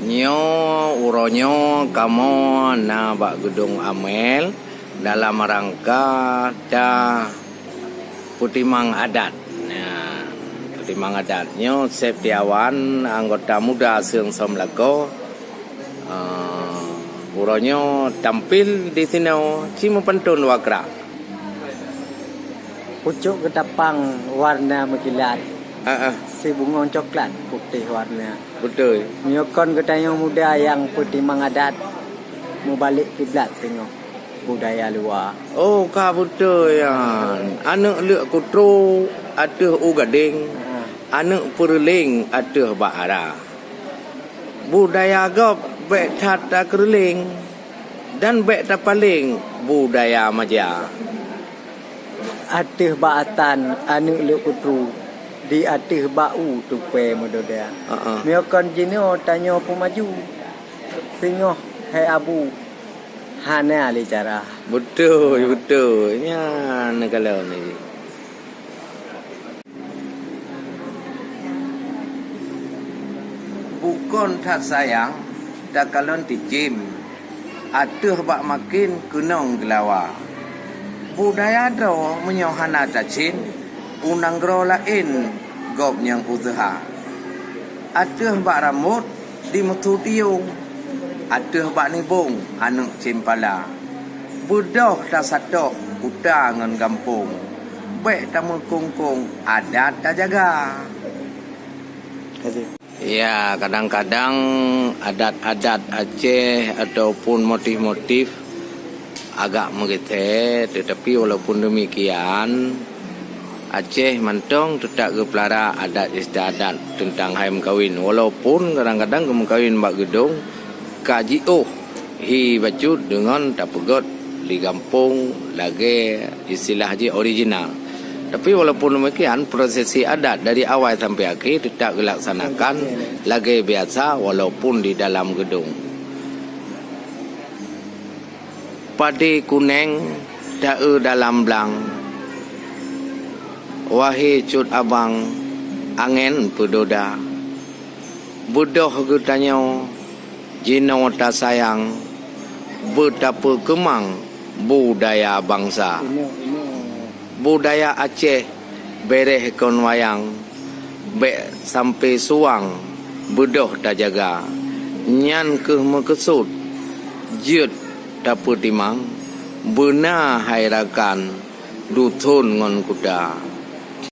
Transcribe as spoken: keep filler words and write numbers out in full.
Nyoe uroe nyoe kamoe na bak Geudong Amel dalam rangka ta peutimang adat. Nah, peutimang adat nyoe Septiawan, anggota muda Seung Som Lakoe, ah, uroe nyoe tampil di sinoe, ci meupanton dua krak. Pucok geutapang warna meukilat, ah, ah, sibungong coklat putéh warna. Beutôi. Meunyoe kon geutanyoe muda nyang peutimang adat, meubalek kiblat singoh budaya luwa. Oh, ka beutôi nyan. Aneuk leuk kutro ateueh u gadeng, ha, aneuk peureuleng ateueh bak ara. Budaya gob bék that takeureuleng dan bék tapaleng budaya maja. Ateueh bak atan aneuk leuk kutro, di ateueh bak u tupée meudoda. Heeh. Meunyoe kon jinoe tanyoe peumaju, singoh hai abu hana lé cara. Beutôi, beutôi. Nyan neukalon ni. Bukon that sayang takalon tijim, ateueh bak maken keunong geulawa. Budaya droe meunyoe hana tacén, u nanggroe laén gob nyang useuha. Ateueh bak rambot di meutudiong, ateueh bak nibong aneuk cempala. Beudôh tasatok kuta ngon gampông, bék tameukongkong adat tajaga. Ya, kadang-kadang adat-adat Aceh ataupun motif-motif agak meugeusé, tetapi walaupun demikian, Aceh mantong teutap geupeulara adat istiadat teuntang hai meukawen, walaupun kadang-kadang geumeukawen bak geudong ka jiôh hi bacut deungon tapeugét di gampông lagée istilah jih original. Tapi walaupun demikian, prosesi adat dari awai sampai akhé teutap geulaksanakan lagée biasa walaupun di dalam geudong. Padé kuneng taeu dalam blang, wahé cut abang angén peudoda. Beudôh geutanyoe jinoe tasayang beutapeukeumang budaya bansa. Budaya Aceh béréh kon wayang, bék sampai suwang beudôh tajaga. Nyan kheueh meukeusut jeuet tapeutimang, beuna hai rakan duthon ngon kuta.